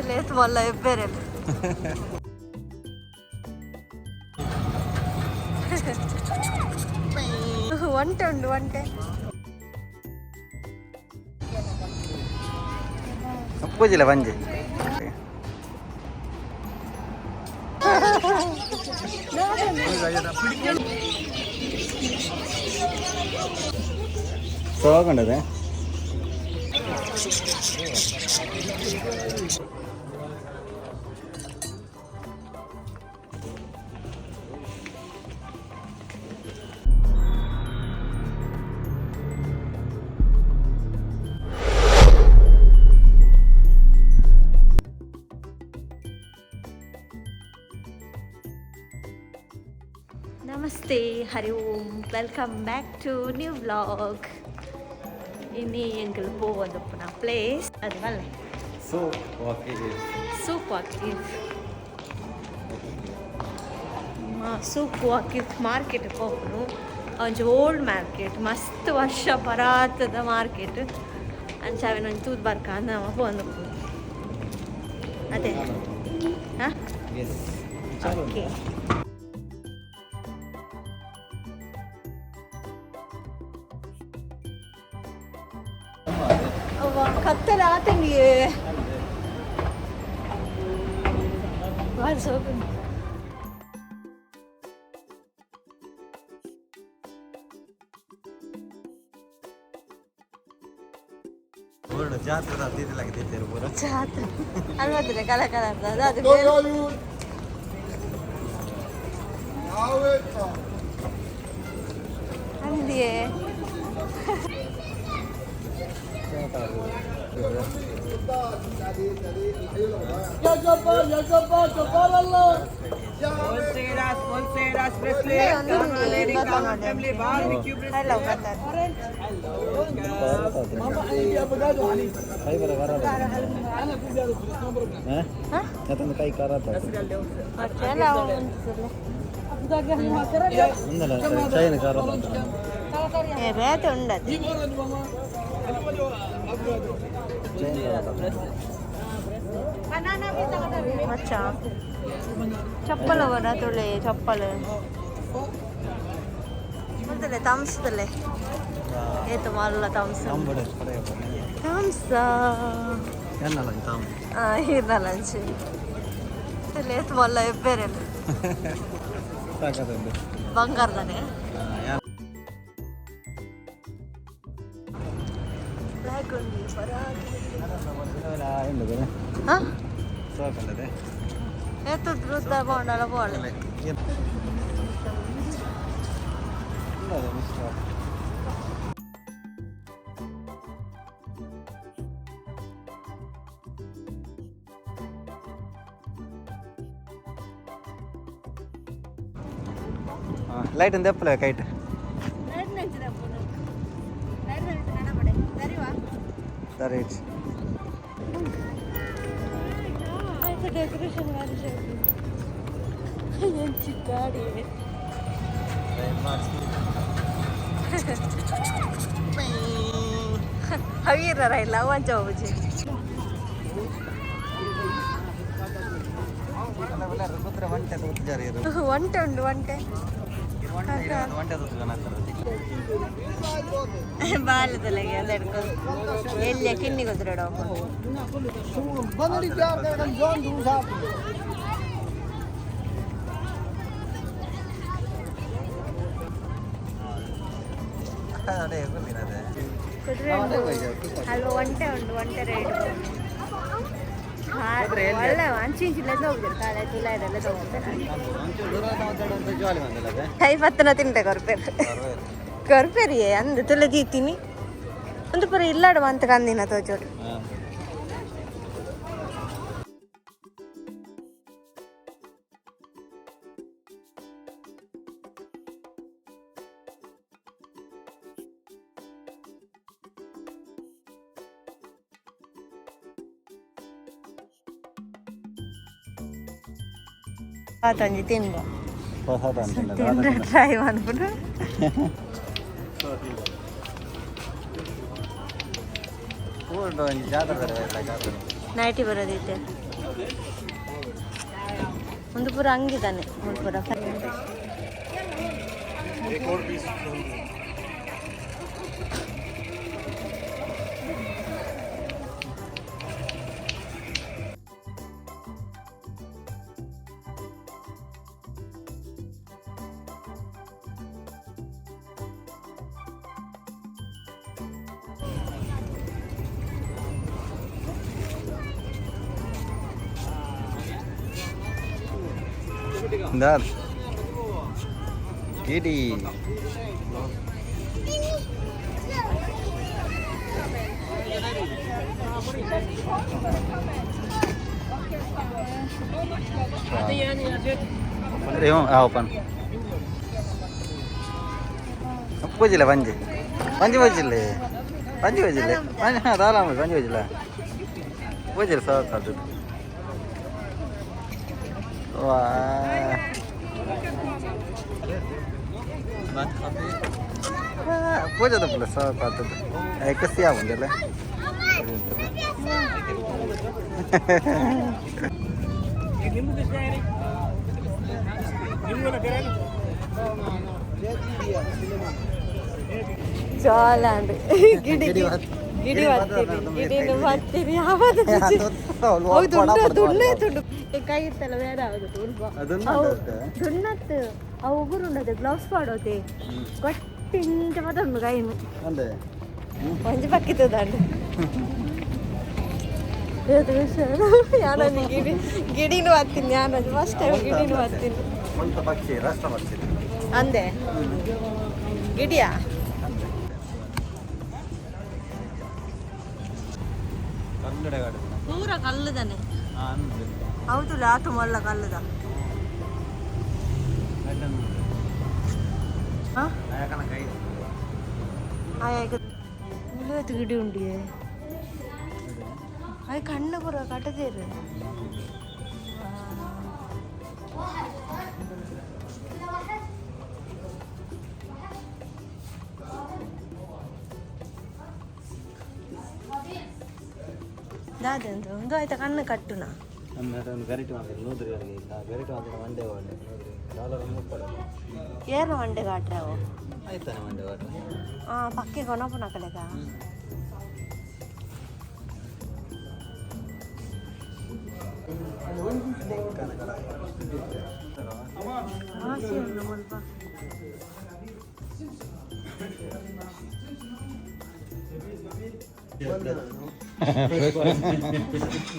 Lathe ಮಲ್ಲ ಎಬ್ಬೆರೆ ಒಂಟೆ ಉಂಡು ಒಂಟೆ. ಪೂಜಿಲ್ಲ ಬಂಜಿ. ಸೋಗೊಂಡದೆ. ನಮಸ್ತೆ, ಹರಿ Om, welcome back to new vlog. ಇನಿ ಎಂಕಲ್ ಪೋವೊಂದುಪ್ಪುನ ಪ್ಲೇಸ್ ಅದು ಮಲ್ಲೆ. ಸೊ ಓಕೆ. ಸೂಕ್ ವಾಕಿಫ್, ಸೂಕ್ ವಾಕಿಫ್ ಮಾರ್ಕೆಟ್ ಪೋಪುನು. ಒಂಜಿ ಓಲ್ಡ್ ಮಾರ್ಕೆಟ್, ಮಸ್ತ್ ವರ್ಷ ಪರಾತದ ಮಾರ್ಕೆಟ್. ಅಂಚ ಅವೆನ್ ಒಂಜಿ ತೂದು ಬರ್ಕ ಅಂದ್ ನಮ ಪೋವೊಂದುಪ್ಪುನು. ಅದೇ ಹಾಂ. ಎಸ್. ಓಕೆ. ಕತ್ತಲ ಆತಂಗಿ ಬಾರಿ ಸೋಕುಂಡು. ಊರು ಜಾತ್ರೆ ಅತಿಥಿಲಾಗಿ ಪೂರ. ಜಾತ್ರೆ ಅಲ್ವತ್ತಿಲ್ಲ, ಕಲರ್ ಕಲರ್ ಅದು ಅದು. ಅಂದಿಯೇ. ಹಲೋ. ಮತ್ತೊಂದು ಕೈ ಖಾರ. ಒಂದಲ್ಲ, ಚೈನ್ ಖಾರ. ಬೇತೆ ಉಂಡದು. ಚೈನ್. ಮಚ್ಚ ಚಪ್ಪಲ್ ಅವರ ತುಳೆ ಚಪ್ಪಲ್ ಮುಲ್ತಲೆ ತಮ್ಸದಲೆ ಏತು ಮಲ್ಲ ತಮ್ಸ ತಮ್ಸ. ಎನ್ನಲ್ಲ ತಾಮ್. ಈರ್ನ ಲಂಚ್ ಲೇತ್ ಮಲ್ಲ ಎಬ್ಬೇರೆ. ಸಾಕಾದಂದು. ಬಂಗಾರದಾನೆ. ಬ್ಲ್ಯಾಕ್ ಉಂಡು. ಹಾಂ. ಸಾಕಲ್ಲದೆ. ಏತು ರುದ್ದ ಬೋಂಡಲ ಬೋಳೆ. ಲೈಟ್ ಒಂದು ಎಪ್ಪಲ ಕೈಟ್. ಸರಿ. ಡೆಕೋರೇಷನ್ ಮಾಡಿ ಗಾಡಿ. ಹವೀರ ಇಲ್ಲ ಒಂಚ ಹೋಗುಜಿ. ಒಂಟೆ ತೂತುಜಾರಿ. ಒಂಟೆ ಉಂಡು ಒಂಟೆ. ಒಂಟೆ ತೂತುಜಾನ. ಬಾಲದಲೆಗೆ ಅದೆಡ್ಕೊ ಎಲ್ಲಿಯ ಕಿನ್ನಿ ಕುದುರೆಡ. ಕುದುರೆ ಉಂಡು ಅಲ್ವ, ಒಂಟೆ ಉಂಡು ಒಂಟೆ ರೇಟ್ ಒಳ್ಳೆ ಅಂಚಿ ಇಂಚಿಲೆಲ್ಲ ಹೋಗುದಿಲ್ಲ, ಕಾಲೆ ತುಲ ಇದೆಲ್ಲ ತಗೋತಾರೆ. ಕೈ ಪತ್ತನ ತಿಂಟೆ ಕೊರ್ಪೇರು ಕೊರ್ಪೇರಿಯೇ ಅಂದು ತುಲೆ ದೀತೀನಿ ಒಂದು ಪುರ ಇಲ್ಲಾಡುವ ಅಂತ ಕಂದಿನ ತೋಜೋಡು. ಆತಂಜಿ ತಿಂದ ತಿಂದ ಟ್ರೈ ಮಾಡ್ಬಿಡು. ಜಾತ್ರೆ. ಜಾತ್ರೆ. ನೈಟಿ ಬರೋದೈತೆ ಒಂದು ಪೂರ ಅಂಗಿದಾನೆ ಒಂದು ಪೂರ. Dar. ಗಿಡಿ. ಓಪನ್ ಪೂಜಿಲ್ಲ ಪಂಜಿ ಪಂಜಿ ಪೂಜಿಲ್ಲ ಪಂಜಿ ಪೂಜಿಲ್ಲ ಪಂಜಿ. ಹಾಂ, ದಾಲ ಪಂಜಿ ಪೂಜಿಲ್ಲ ಪೂಜಿಲ್ಲ ಸಾಕು. ವಾ, ಪೂಜೆ ತಪ್ಪಲ್ಲ ಸಾಕು ಆಗ್ತದೆ. ಕಸಿ ಆಗುಂಡಲ್ಲ. ಜಾಲ ಅಂಡ್ ಗಿಡಿ ಗಿಡಿ ಬರ್ತೀರಿ, ಗಿಡಿನ ಬರ್ತೀರಿ ಯಾವಾಗ? ಹೌದು, ದುಡ್ಡು ದುಡ್ಡು ಕೈ ಇತ್ತಲ್ಲ ಬೇರೆ ಹೌದು. ದುಣ್ಣತ್ತು ಅವು ಉಗುರುಂಡದೆ ಗ್ಲೌಸ್ ಪಾಡೋದೆ ಕೊಟ್ಟಿಂಚ ಮತ್ತೊಂದು ಕೈನು ಒಂಜಿ ಪಕ್ಕಿತ್ತದಂಡು ಯಾನೊಂದು ಗಿಡಿ ಗಿಡಿನೂ ಹತ್ತೀನಿ. ಯಾನೊಂದು ಫಸ್ಟ್ ಟೈಮ್ ಗಿಡಿನೂ ಹತ್ತೀನಿ. ಪಕ್ಷಿ, ರಾಷ್ಟ್ರ ಪಕ್ಷಿ. ಅಂದೆ ಗಿಡಿಯಾ? ಪೂರ ಕಲ್ಲುದಾನೆ. ಹೌದು, ಲಾಟು ಮಲ್ಲ ಕಲ್ಲುದ. ಗಿಡಿ ಉಂಡಿಯೇ ಅಯ್ ಕಣ್ಣು ಪೂರ ಕಟ್ಟದೇರು. ದಾದೆಂದು ಒಂದು ಆಯ್ತಾ ಕಣ್ಣು ಕಟ್ಟುನ. ಒಂದು ವೆರೈಟಿ ಮಾಡ್ತಾರೆ ನೂದ್ರಿ ವೆರೈಟಿ ಮಾಡ್ತಾರೆ. ಮಂಡೆ ಒಳ್ಳೆ ಡಾಲರ್ ಮುಪ್ಪಡ. ಏನ ಮಂಡೆ ಕಾಟ್ರಾವು? ಆಯ್ತಾನೆ ಮಂಡೆ ವಾಟ್ರೆ. ಹಾಂ, ಪಕ್ಕೆ ಕೊನಪುನ ಕಡೆಗ.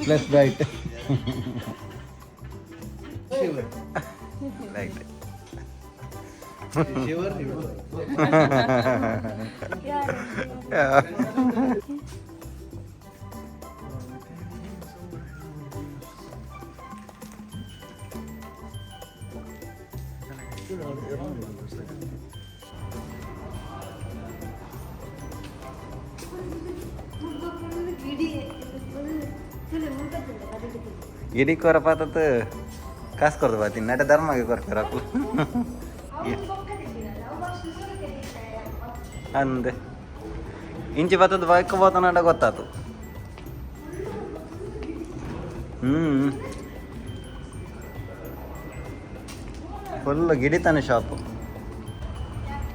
Plus bright light. ಗಿಡಿ ಕೊರ ಪಾತತ್ ಕಾಸು ಕೊರ್ದು ಬಾತಿ ನಟ ಧರ್ಮಗೆ ಕೊರ್ಪೇರು ಅಕ್ಲು ಅಂದೆ ಇಂಚಿ ಬತ್ತದ ಬೈಕ್ ಬೋತನಾಡ ಗೊತ್ತಾತು. ಫುಲ್ ಗಿಡಿತಾನೆ ಶಾಪು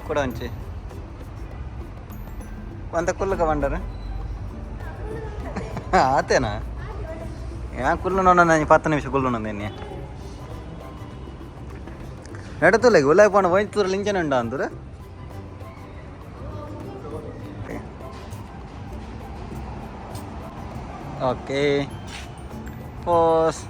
ಕೂಡ ಒಂಚಿ ಒಂತ ಕುಲ್ಲಕ ಬಂಡರ ಆತೇನಾ? ಯಾ ಕುಲ್ಲು ನೋಡ, ನಾನು 10 ನಿಮಿಷ ಕುಲ್ಲು ನಿನ್ನೆ ನಡತಲ್ಲ. ಉಲ್ಲಾಗ ಪೋಣ ಹೋಯ್ತೂರಲ್ಲಿ ಇಂಚನೆ ಉಂಡ ಅಂದ್ರೆ. ಓಕೆ, ಪೋಸ್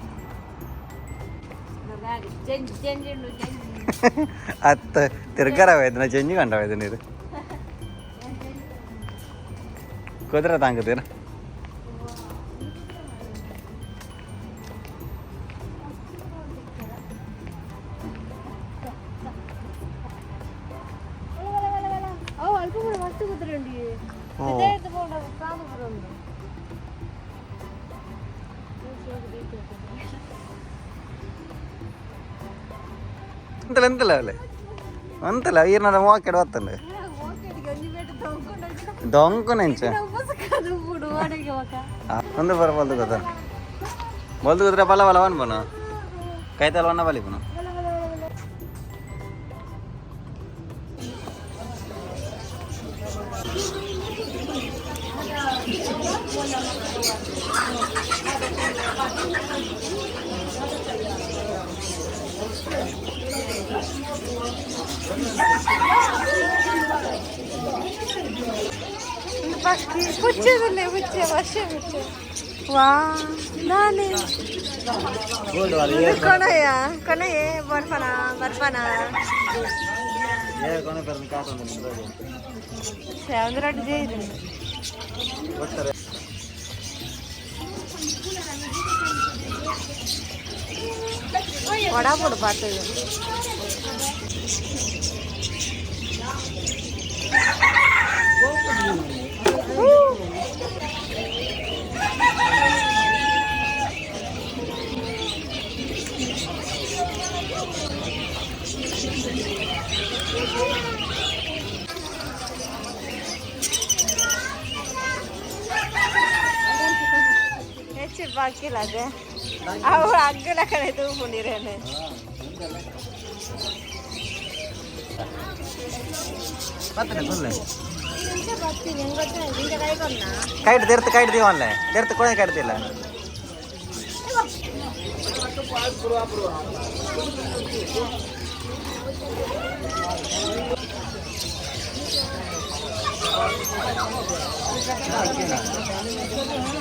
ಅತ್ತ ತಿರ್ಗಾರ ವೇದನ ಚೆಂಜಿ ಕಂಡ ವೇದನ ಇದು ಕುದುರೆ ತಾಂಗುತ್ತೀರ. ಅವು ಅಲ್ಪ ಕೂಡ ಮಸ್ತ್ ಕುದುರೆ ಉಂಡು. ಓ. ಕಾದು ಉಂಡು. ಎಂತಲ್ಲ ಎಂತಲ್ಲ ಅಲ್ಲೇ ಅಂತಲ್ಲ ಈರ್ನ ಮೋಕೆಡ್ ಬತ್ತಂಡು ದೊಂಕು ನೆಂಚ ಒಂದು ಬರಬಲ್ದು ಗೊತ್ತ. ಬೊಲ್ದು ಕುದ್ರೆ ಬಲ ಬಲ ಅನ್ಬೋನು ಕೈತಲ್ ಒನ್ನ ಬಲಿಪುನು. ಪಕ್ಕಿ ಪುಚ್ಚೆದಲ್ಲೇ ಪುಚ್ಚೆ ವರ್ಷ ಪುಚ್ಚೆ ವಾ ನಾನೇ ಕೊಣಯ್ಯ ಕೊನೆಯೇ ಬರ್ಪನ ಬರ್ಪನ ಒಂದು ರಡ್ಡು ಜೈದು. ವಡಾಪುಡು ಪಾತದೆ. ಹೆಚ್ಚು ಬಾಕಿಲ್ಲ ಅದೇ ಅವು ಅಗ್ಗಲ ಕಡೆ ತೂಪುಂಡಿರೇನೆ. ಕೈಟ್ ದೆರ್ತು ಕೈಟ್ ದೀವನ್ಲೆ ದೆರ್ತು ಕೊನೆ ಕೈಟ್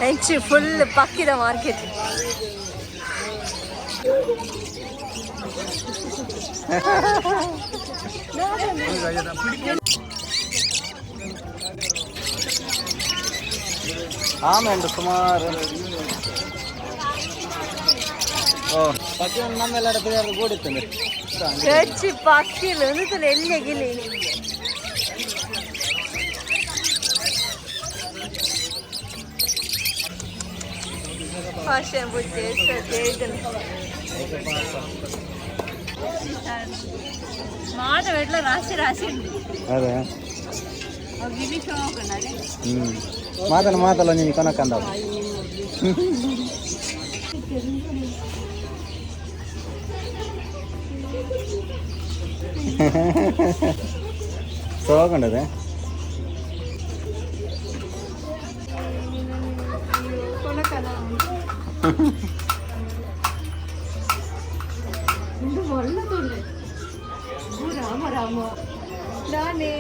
ಹೆಚ್ಚು ಫುಲ್ ಪಕ್ಕಿದ ಮಾರ್ಕೆಟ್. ಆಮೆ ಉಂಟು ಸುಮಾರು. ಓ ಪಕ್ಕಿ ನಮ್ಮೆಲ್ಲ ಗೂಡಿತ್ತು. ಹೆಚ್ಚು ಪಕ್ಕಿಲ್ಲ ಒಂದು ಎಲ್ಲಿ ಗಿಲಿ. ಭಾಷೆ ಬುದ್ಧಿ ಮಾತ ಎಟ್ಲ ರಾಶಿ ರಾಶಿ ಉಂಟು. ಅದೇ. ಅವು ಗಿಲಿ ಶೋಕಂಡದೆ. ಹ್ಞೂ ಮಾತಲ್ಲ ಮಾತಲ್ಲ ನೀನು ಕೊನಕಂದ. ಸೋಗೊಂಡದೆ. ಇಂದು ಒಳ್ಳೆದುಳ್ಳೆ ರಾಮ ರಾಮ ನಾನೇ.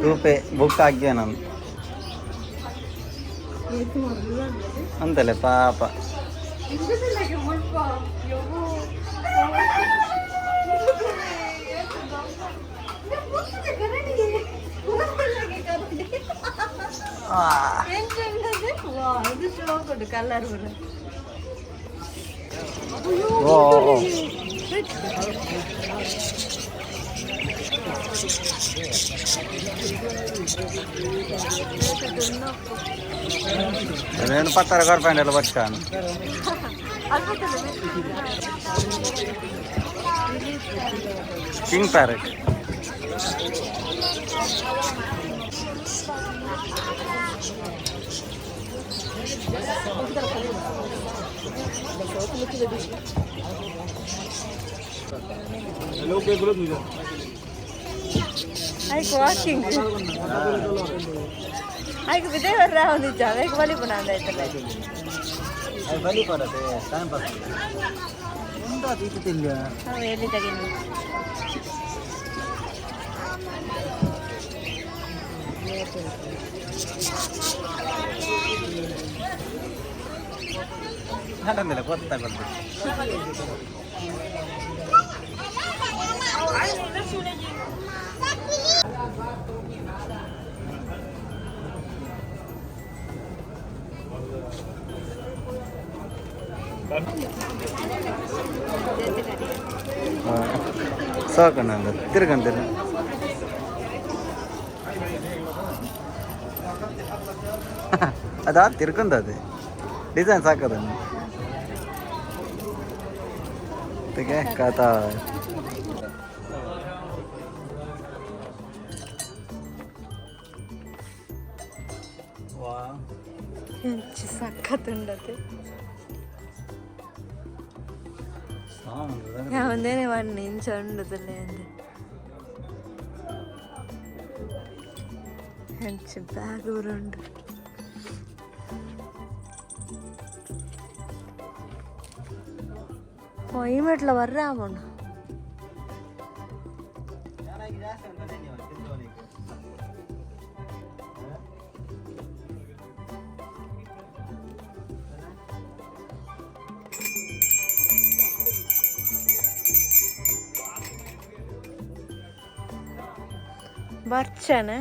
ರೂಪೆ ಬುಕ್ ಹಾಕಿವೆ ನಾನು ಅಂತಲೇ ಪಾಪ. ಕಲರ್. ಓ ಓ. నేను ಪತ್ತರ ಕೊಡ್ಪಂಡೆಲ್ಲ ಬಚ್ಚಾನು. King parrot. ಐಕ್ ವಾಕಿಂಗ್ ಐಕ್ ವಿಜಯ್ ಒಂದಿಜ್ಜ ಐಕ್ ಬಲಿ ಪುನ ಅಂದಾಯ್ತಲ್ಲ. ಬಲಿ ಕೊಡತೆ ಟೈಮ್ ಪಾಸ್ ಉಂಡಾ ತಿಂದ. ನಾವು ಎಲ್ಲಿ ತಗಿನಿ. ನಡಂದಿಲ್ಲ ಗೊತ್ತಾಗೋದು. ಸಾಕಣ್ಣ ತಿರ್ಗಂತೀರ. ಅದಾ ತಿರ್ಕೊಂಡ ಅದೇ ಡಿಸೈನ್ ಸಾಕದನ್ನು ಕಥಾ. ಎಂಚ ಸಖತ್ ಉಂಡತೆ. ಒಂದೇನೆ ಒನ್ ಇಂಚ ಉಂಡುದಿಲ್ಲ ಎಂದ್ ಎಂಚ ಬ್ಯಾಗ್ ಉಂಡು. ಈ ಮೆಟ್ಲ ಬರ್ರೆ ಆವಣ. ಬರ್ಚನೆ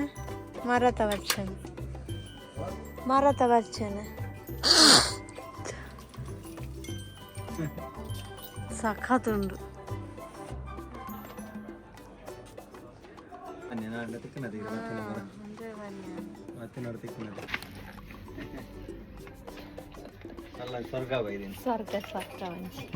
ಮರತ ಬರ್ಚನೆ ಮರತ ಬರ್ಚನೆ. ಸಖತ್ ಉಂಡು. ಸ್ವರ್ಗ ಬೈದಿನಿ. ಸ್ವರ್ಗ ಸ್ವರ್ಗ ಒಂಜಿ.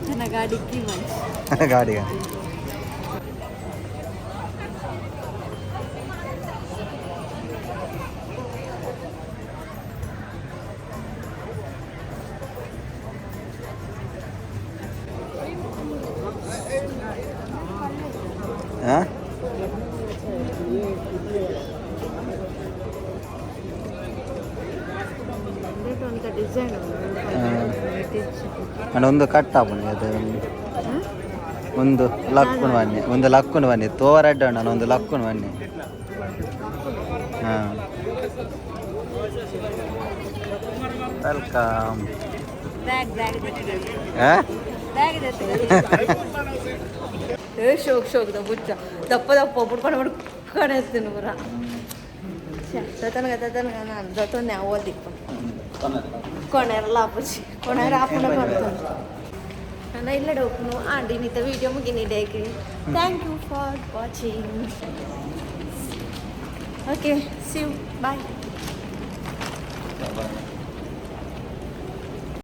ನನ್ನ ಗಾಡಿ ಮಂಚ್. ಗಾಡಿ. ಹಾಂ. ಡಿಸೈನ್. ಅಂಡ್ ಒಂದು ಕಟ್ ಆಪುಂಡು ಅದು. ಒಂದು ಲಕ್ಕುಂಡು ಬನ್ನಿ, ಒಂದು ಲಕ್ಕುಂಡು ಬನ್ನಿ. ತೋರ ಅಡ್ಡ ನಾನು ಒಂದು ಲಕ್ಕುಂಡು ಬನ್ನಿ. ಹಾಂ, welcome. Bag bag. ಹಾಂ. ಬ್ಯಾಗ್. ಏ ಶೋಕ್ ಶೋಕ್ the ಬುಚ್ಚ ದಪ್ಪ ದಪ್ಪ ಬುಡ್ಕೊಂಡು ಬುಡ್ಕೊಂಡು ಎತ್ತೀನಿ ಪೂರ. ತತನಗ ತತನಗ ನಾನು ದತ್ತೊಂದೆ ಓದಿಪ್ಪ ಕೊನೆರಲ್ಲ ಆಪುಜಿ ಕೊನೆರ ಆಪುನ ಬರ್ತದೆ. ನಾನು ಇಲ್ಲ ಡೋಪುನು ಆಂಡಿ ನಿತ ವಿಡಿಯೋ ಮುಗಿನಿ ಡೇಗೆ. Thank you for watching. Okay, see you, bye. Bye.